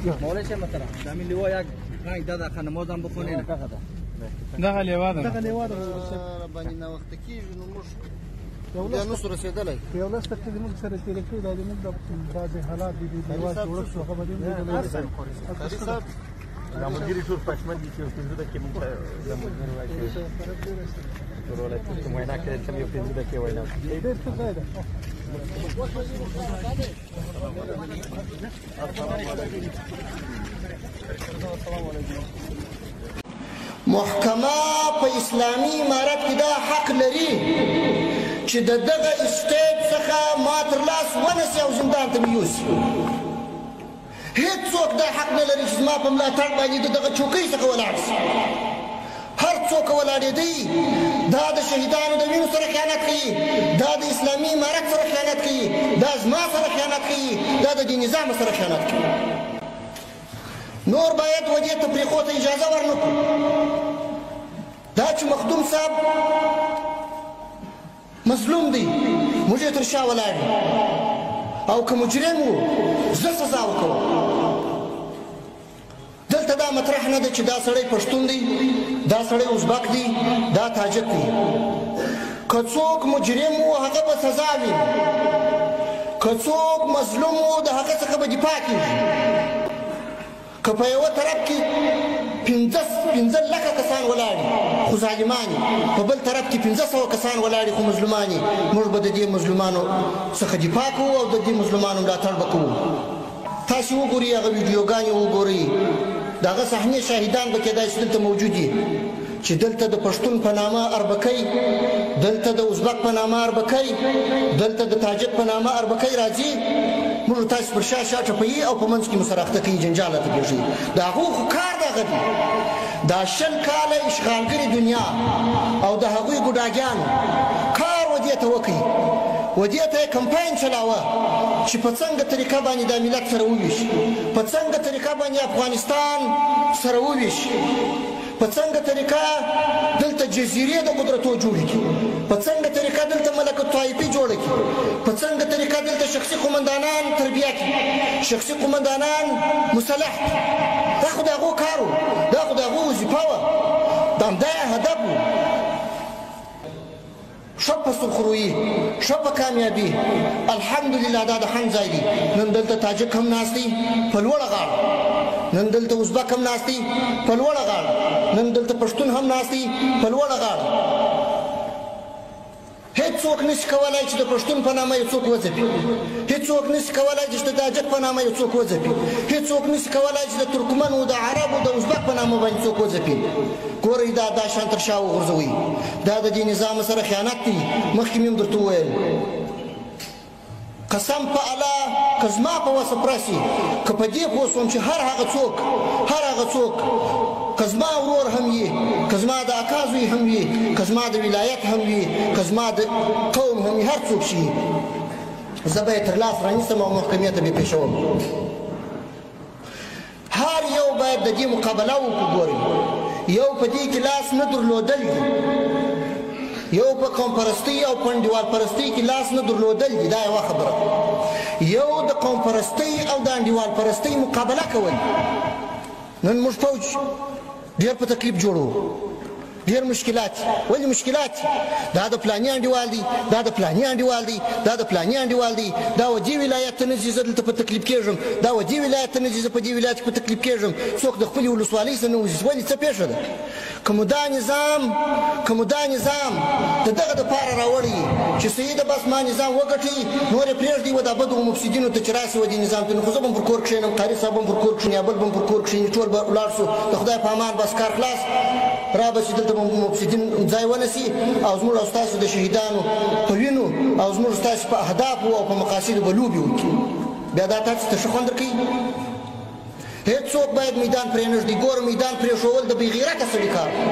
مولوی صاحب محترم د لیوا یک رنگ داده نمازم بخونین. دغه لیوا ده، دغه لیوا ده. باندې ناوخته کېږي نو موږ بیا نشو رسېدلی. یو لس دقیقې موږ سره تېرې کړې، دا زموږ د بعضې حالات دي، د دیوال جوړښت شو، هغه به دې قاري صاحب دا ملګري ټول پښمن دي چې یو 5 دقیقې موږ ته د ملګرو وایي چې ټول ولایتونو کې وینا کړې، تم یو 5 دقیقې وینا وکړي. ډېر ښه ځای ده. محکمه په اسلامي امارت کې دا حق لري چې د دغه اسټیټ څخه ما تر لاس ونیسي او زندان ته مې یوسي. هیڅوک دا حق نه لري چې زما په ملاتړ باندې د دغه چوکۍ څخه ولاړ شي. هر څوک ولاړېدی دا د شهیدانو د وینو سره خیانت کوي، دا د اسلامي امارت سره خیانت کوي، دا زما سره خیانت کوي، دا د دې نظام سره خیانت کوي. نور باید و دې تفریقو ته اجازه ورنه کړو. دا چې مخدوم صاحب مظلوم دی، موږ یې تر شا ولاړ یو، او که مجرم و زه سزا ورکوم. دلته دا مطرح نه ده چې دا سړی پښتون دی، دا سړی ازبک دی، دا تاجک دی. که څوک مجرم و هغه به سزا ویني، که څوک مظلوم و د هغه څخه به دفاع کېږي. که په یوه طرف کې 5 لکه کسان ولاړي خو ظالمان، په بل طرف کې 500 کسان ولاړي خو مظلومان، موږ به د دې مظلومانو څخه دفاع کوو او د دې مظلومانو ملاتړ به کوو. تاسې وګورئ هغه ویډیوګانې وګورئ، د هغه صحنې شاهدان به کېدای شي دلته موجود دي چې دلته د پښتون په نامه اربکی، دلته د ازبک په نامه اربکی، دلته د تاجک په نامه اربکی راځي، موږ تاسې پر شا شا ټپوي او په منځ کې مو سره اخته کوي، جنجال راته پېښوي. د هغو خو کار دغه دی. دا 20 کاله اشغالګرې دنیا او د هغوی ګوډاګیانو کار و دې ته وکړي، و دې ته یې کمپاین چلاوه چې په څنګه طریقه باندې دا ملت سره وویشي، په څنګه طریقه باندې افغانستان سره وویشي، په څنګه طریقه دلته جزیرې د قدرتو جوړې کړي، په څنګه طریقه دلته ملک الطایفي جوړه کړي، په څنګه طریقه دلته شخصي قومندانان تربیه کړي، شخصي قومندانان مسلح کړي. دا خو د هغو کار و، دا خو د هغو وظیفه وه، دا همدا یې هدف و. ښه په سرخرویي، ښه په کامیابي، الحمدلله دا د حمد ځای دی. نن دلته تاجک هم ناست دی په لوړه غاړه، نن دلته ازبک هم ناست دی په لوړه غاړه، نن دلته پښتون هم ناست دی په لوړه غاړه. هیڅوک نشي کولای چې د پښتون په نامه یو څوک وځپي، هیڅوک نشي کولای چې د تاجک په نامه یو څوک وځپي، هیڅوک نشي کولای چې د ترکمنو، د عربو، د ازبک په نامه باندې څوک وځپي. ګورئ دا دا شان تر شا وغورځوئ، دا د دې نظام سره خیانت دی. مخکې مې هم درته وویل، قسم په الله که زما په وسه پوره شي، که په دې پوه شوم چې هر هغه څوک، هر هغه څوک که زما ورور هم وي، که زما د اکا زوی هم وي، که زما د ولایت هم وي، که زما د قوم هم وي، هر څوک چې زه به یې تر لاس رانیسم او محکمې ته به یې پېښوم. هر یو باید د دې مقابله وکړو. ګورئ یو په دې کې لاس نه درلودل دي، یو په قوم پرستۍ او پنډیوال پرستۍ کې لاس نه درلودل دي، دا یوه خبره. یو د قوم پرستۍ او د انډیوال پرستۍ مقابله کول. نن موږ فوج ډېر په تکلیف جوړو، ډېر مشکلات. ولې مشکلات؟ دا د پلاني انډیوال دی، دا د پلاني انډیوال دی، دا د پلاني انډیوال دی، دا و دې ولایت ته نه ځي زه دلته په تکلیف کېږم، دا و دې ولایت ته نه ځي زه په دې ولایت کې په تکلیف کېږم. څوک د خپلې ولسوالۍ څخه نه وځي. ولې؟ څه پېښه ده؟ که مو دا نظام، که مو دا نظام د دغه دپاره راوړی چې صحیح ده بس ما نظام وګټي، نور یې پرېږدئ و دا بدو مفسدینو ته چې راسي و دې نظام ته، نو خو زه به هم پر کور کښېنم، قاري صاحب به هم پر کور کښېني، بل به هم پر کور کښېني، ټول به ولاړ شو د خدای په امان، بس کار خلاص را به شي. دلته به مفسدین ځای ونسي او زموږ او ستاسو د شهیدانو په وینو او زموږ ستاسو په اهدافو او په مقاصدو به لوبې وکړي. بیا دا تاسو ته ښه خوند درکوي؟ هیڅوک باید میدان پرې نه ږدي. ګوره میدان پرېښوول د بېغیرته سړي کار دی.